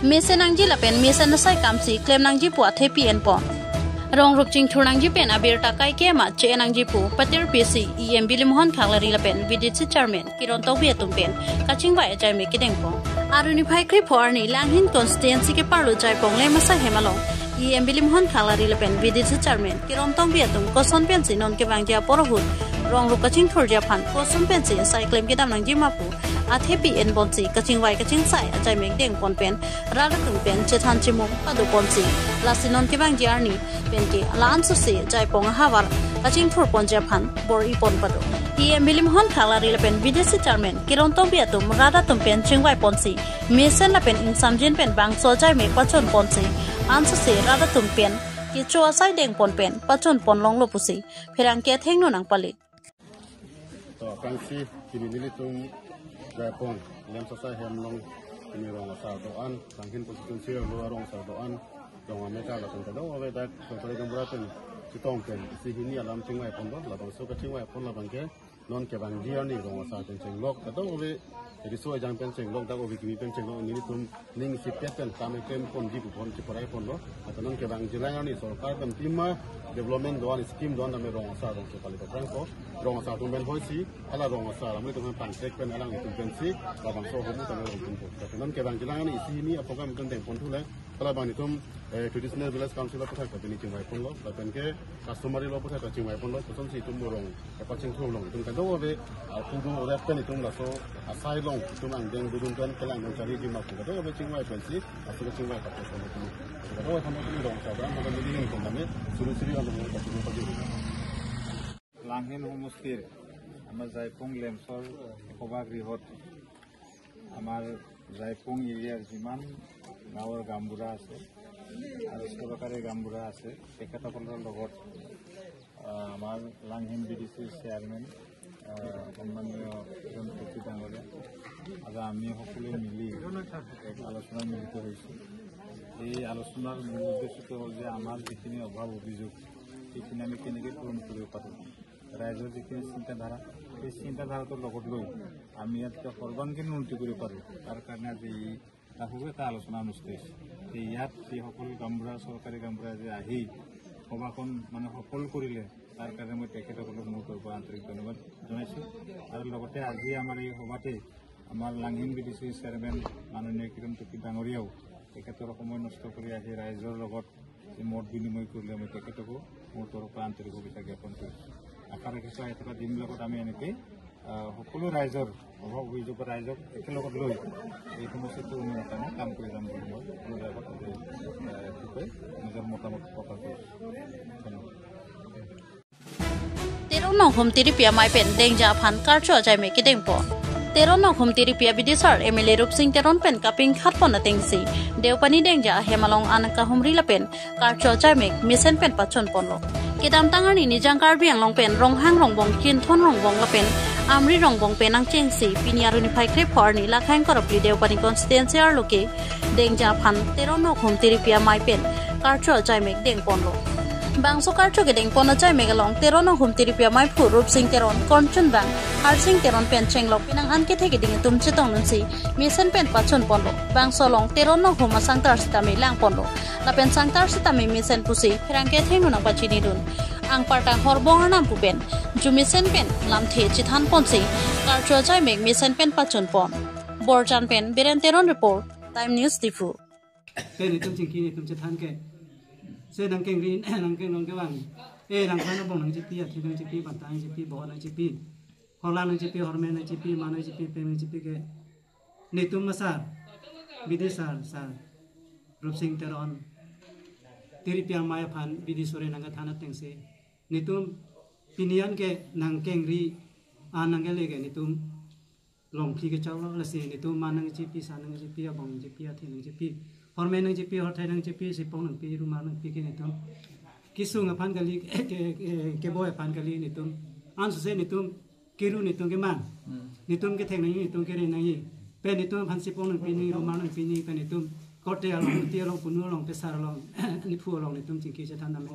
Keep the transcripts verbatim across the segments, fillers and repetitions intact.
mesen nangji lapen mesen asai kamsi klem nangji pu athepi enpon. Rong rup chingthur nangji pen abirta kaike ma che nangji pu patir P C E M Bilimohon Khaklari lapen V D C Chairman Kiron Tokbi atum pen kachingvai ajaimek kedengpon. Arni phai krepho arni Langhin constituency keparlo Jaipong Lemasa hem along E M Bilimohon Khaklari lapen V D C Chairman Kiron Tokbi atum koson pensi non kevangji apor ahut rong rup kachingthurji aphan koson pensi asai klem kedam nangji ma pu athepi enponsi kachingvai kachingsai ajaimek dengpon pen rat atum pen chethan chimung padoponsi lasi non kevangji arni penke la-an sose Jaipong ahavar kachingthurponji aphan bor-ipon pado. E M Bilimohon Khaklari lapen V D C Chairman Kiron Tokbi atum rat atum pen chingvaiponsi mesen lapen ingsamjin pen bangso ajaimek pachunponsi ansose rat atum pen kecho asai dengpon pen pachunpon longlo pusi pherangke athengno nangpale. To, aphrangsi pini nelitum Jaipong Lemasa asai hem along pini rong asar do-an, Langhin constituency arlo arong asar do-an, rong amekar lapen kadokave dak sorkari gaonbura pen chetong pen isi hini alam chingvaiponlo, labangso kachingvaipon labangke non kevangji arni rong asar pen chenglok, kadokave riso ejang pen chenglok, dak ove kimi pen chenglok, nelitum ning isipet pen kam eklem ponji pu pon chiporai ponlo. Ata non kevangji lang arni sorkar pen pima development do-an, scheme do-an tame rong asar rong chepali paprang ko. Rong asar atum pen hoisi, hala rong asar amri tum pen pangthek pen alanglitum pensi labangso ahormu tame rong tum ko. Ata non kevangji lang arni isi hini a-program itum dengpon thule, hala bang itum, eh, traditional village council aphuthak ta pini chingvaiponlo, lapenke customary law aphuthak ta chingvaiponlo, kosonsi itum rong kepachingthur along itum kadokave, ah, pudu rep pen itum laso asai along itum angdeng dudun pen kelang dun chariji ma pu kadokave chingvai pensi, laso kachingvai pathek pen itum. Kadokave tame itum rong asar do-an, maka neli ning pen tame suri suri along kachingvai pajir. Langhin সমষ্টিৰ আমাৰ জাইপুং লেমচৰ সভাগৃহত আমাৰ জাইপুং এৰিয়াৰ যিমান গাঁৱৰ গাঁওবুঢ়া আছে আৰু চৰকাৰী গাঁওবুঢ়া আছে, তেখেতসকলৰ লগত, আহ, আমাৰ লাংহিন বি ডি চিৰ চেয়াৰমেন, আহ, সন্মানীয় কিৰণ কটকী ডাঙৰীয়া, আজি আমি সকলোৱে মিলি এক আলোচনাত মিলিত হৈছোঁ। এই আলোচনাৰ মূল উদ্দেশ্যটো হ'ল যে আমাৰ যিখিনি অভাৱ অভিযোগ, সেইখিনি আমি কেনেকৈ পূৰণ কৰিব পাৰোঁ। ৰাইজৰ যিখিনি চিন্তাধাৰা, সেই চিন্তাধাৰাটোৰ লগত লৈ আমি ইয়াত সৰ্বাংগীন উন্নতি কৰিব পাৰোঁ, তাৰ কাৰণে আজি এই এটা সৰু এটা আলোচনা অনুষ্ঠিত হৈছে। এই ইয়াত যিসকল গাঁওবুঢ়া, চৰকাৰী গাঁওবুঢ়া যে আহি সভাখন মানে সফল কৰিলে, তাৰ কাৰণে মই তেখেতসকলক মোৰ তৰফৰ পৰা আন্তৰিক ধন্যবাদ জনাইছোঁ। আৰু লগতে আজি আমাৰ এই সভাতেই আমাৰ লাংহিন বি ডি চিৰ চেয়াৰমেন মাননীয় কিৰণ কটকী ডাঙৰীয়াও তেখেতৰ সময় নষ্ট কৰি আহি ৰাইজৰ লগত এই মত বিনিময় কৰিলে, মই তেখেতকো মোৰ তৰফৰ পৰা আন্তৰিক শুভেচ্ছা জ্ঞাপন কৰিছোঁ। আশা ৰাখিছোঁ আহি থকা দিনবিলাকত আমি এনেকেই, আহ, সকলো ৰাইজৰ অভাৱ অভিযোগ ৰাইজক একেলগত লৈ এই সমষ্টিটো উন্নয়নৰ কাৰণে কাম কৰি যাম বুলি মই সকলো ৰাইজক আজি, আহ, কি কয়, নিজৰ মতামত প্ৰকাশ কৰিছোঁ। ধন্যবাদ। Teron Nonghum Tiripi Amei pen dengja aphan karcho ajaimek kedengpon. Teron Nonghum Tiripi abidisar M L A Rupsing Teron pen kapingkhatpon atengsi Deopani dengja ahem along an kahumri lapen karcho ajaimek mesen pen pachunponlo. Kedamtang arni Nijang Karbi Anglong pen Ronghang Rongbong, Chinthon Rongbong lapen Amri Rongbong pen angchengsi pini arni phai krepho arni Lakhang Korapli Deopani constituency arlo ke dengja aphan Teron Nonghum Tiripi Amei pen karcho ajaimek dengponlo. Bangso karcho kedengpon ajaimek along Teron Nonghum Tiripi Amei aphu Rupsing Teron, Konchunbang Harsing Teron pen chenglok penang an kethe keding atum chetongdunsi mesen pen pachunponlo. Bangso along Teron Nonghum asangtar sitame langponlo. Lapen sangtar sitame mesen pusi pherangke athengno nangpachinidun. Anparta Horbong Arnam pu pen ju mesen pen lamthe chethanponsi karcho ajaimek mesen pen pachunpon. Borjan pen Biren Teron report, Time News Diphu. Te netum chingki netum chethan ke. Se nangkengri, nangkengrong kevang. Eh, nangphan abong nangchepi, athe nangchepi, banta nangchepi, boho nangchepi. Horlang nangchepi, hormen nangchepi, ma nangchepi, peng nangchepi ke. Netum asar, bidisar, sar. Rupsing Teron. Tiripi Amei aphan bidi sore nangkethan atengsi. Netum pini an ke nangkengri, an nangkele ke netum longphi kechoklo, lasi netum ma nangchepi, sa nangchepi, abong nangchepi, athe nangchepi, hormen nangchepi, horthai nangchepi, sipong nangpi, rumar nangpi ke netum kesung aphan kali, ke, ke, keboi aphan kali netum. Ansose netum keru netum kemang. Hmm. Netum kethek nangji, netum kere nangji. Pen netum aphan sipong nangpi nangji, rumar nangpi nangji, pen netum korte along, muti along, punu along, pesar along, niphu along netum chingki chethan name.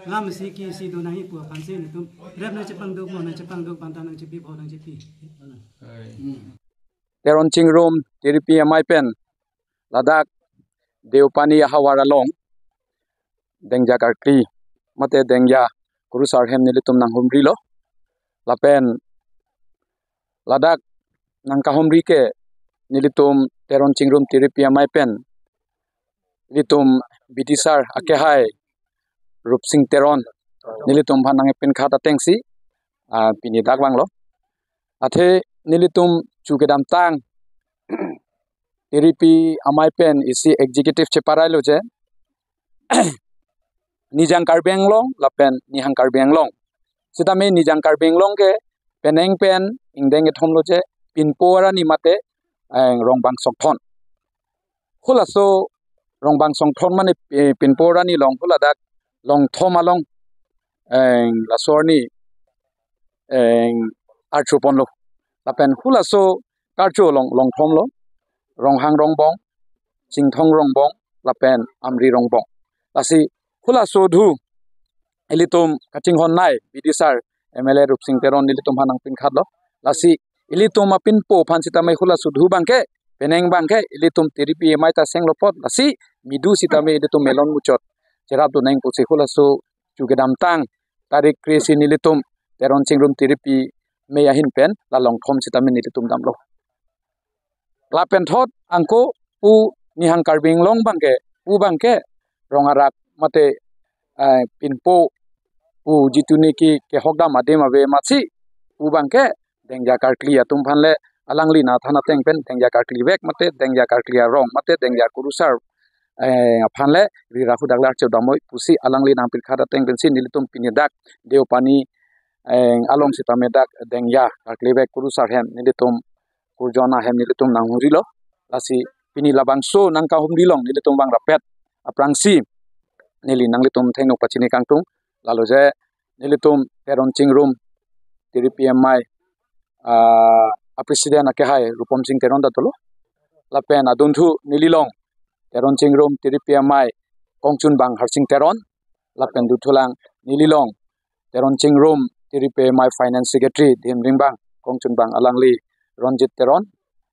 Lam si ki si do nangji pu aphansi netum rep nangchepangduk, mo nangchepangduk, banta nangchepi, boho nangchepi. Teron Chingrum, Tiripi Amei pen ladak Deopani ahavar along Dengja karkli mate Dengja kurusar ahem nelitum nanghumrilo. Lapen ladak nangkahumri ke nelitum Teron Chingrum Tiripi Amei pen ilitum bidisar akehai Rupsing Teron nelitum aphan nangpinkhat atengsi, ah, pini dak vanglo. Athe nelitum chu kedamtang Tiripi Amei pen isi executive cheparailo je Nijang Karbi Anglong lapen Nihang Karbi Anglong. Sitame Nijang Karbi Anglong ke penang pen ingdeng kethom lo je Pinpo arni mate, eh, Rongbang Songthon. Hulaso Rongbang Songthon mane, eh, Pinpo arni along huladak Longthom along, eh, laso arni, eh, archo ponlo. Lapen hulaso karcho along Longthom lo, Ronghang Rongbong, Chingthong Rongbong, lapen Amri Rongbong. Lasi hulaso adhu ilitum kachinghon nei bidisar M L A Rupsing Teron nelitum aphan nangpinkhatlo. Lasi ilitum apinpo aphan sitame hulaso adhu abangke, penang abangke ilitum Tiripi Amei ta senglo apot, lasi midu sitame ilitum melon muchot cherapdun nang pusi hulaso chu kedamtang tarik kre-isi nelitum Teron Chingrum Tiripi Amei ahin pen la Longthom sitame nelitum damlo. Lapen thot angko pu Nihang Karbi Anglong abangke, pu abangke Rong Arak mate, eh, Pinpo pu jitu niki kehokdam adim ave amatsi pu abangke Dengja karkli atum aphan le alangli nangthan ateng pen Dengja karkli vek mate Dengja karkli arong mate Dengja kurusar, eh, aphan le ri ra hudak le archo damnoi pusi alangli nangpinkhat ateng pensi nelitum pini dak Deopani, eh, along sitame dak Dengja karkli vek kurusar ahem nelitum kurjon ahem nelitum nanghumrilo. Lasi pini labangso nangkahumri along nelitum vang rapet aphrangsi neli nanglitum thengno pachini kangtung. Lalo je nelitum Teron Chingrum Tiripi Amei, ah, a president akehai Rupom Sing Teron ta dolo. Lapen adunthu neli along Teron Chingrum Tiripi Amei kongchunbang Harsing Teron. Lapen duthulang neli along Teron Chingrum Tiripi Amei finance secretary Dhimring abang kongchunbang alangli Ronjit Teron.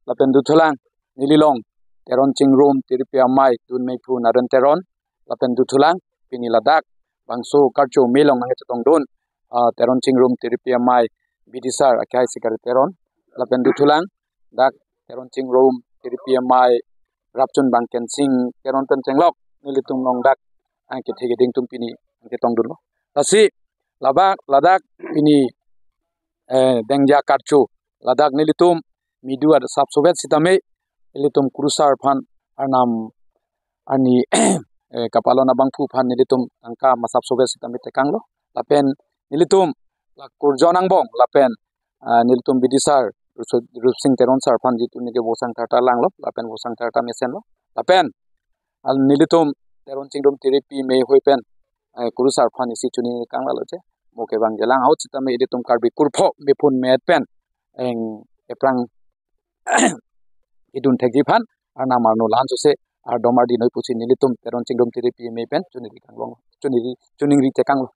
Lapen duthulang neli along Teron Chingrum Tiripi Amei dunmeiphu Naren Teron. Lapen duthulang pini ladak bangso karcho amei along nangchetongdun, ah, Teron Chingrum Tiripi Amei bidisar akehai Sikari Teron. Lapen duthulang dak Teron Chingrum Tiripi Amei rapchunbang Kensing Teron pen chenglok nelitum along dak angkethe keding atum pini nangchetongdunlo. Lasi labak ladak pini, eh, Dengja karcho ladak nelitum midu asapsovet sitame ilitum kurusar aphan Arnam arni, eh, kapalon abangphu aphan nelitum tangka masapsovet sitame tekanglo. Lapen nelitum la kurjon angbong lapen, ah, nelitum bidisar Rusu-, Rupsing Teron sir aphan jitu niki vosang tharta langlo lapen vosang tharta mesenlo. Lapen, ah, nelitum Teron Chingrum Tiripi Amei ahoi pen, eh, kurusar aphan isi chuningri kanglo je. Mo kevang jelang ahut sitame ilitum Karbi kurpho mepun me-et pen eng ephrang idun thekji aphan Arnam arno la-an sose ardom ardi noi pusi nelitum Teron Chingrum Tiripi Amei pen chuningri kanglong, chuningri, chuningri tekanglo.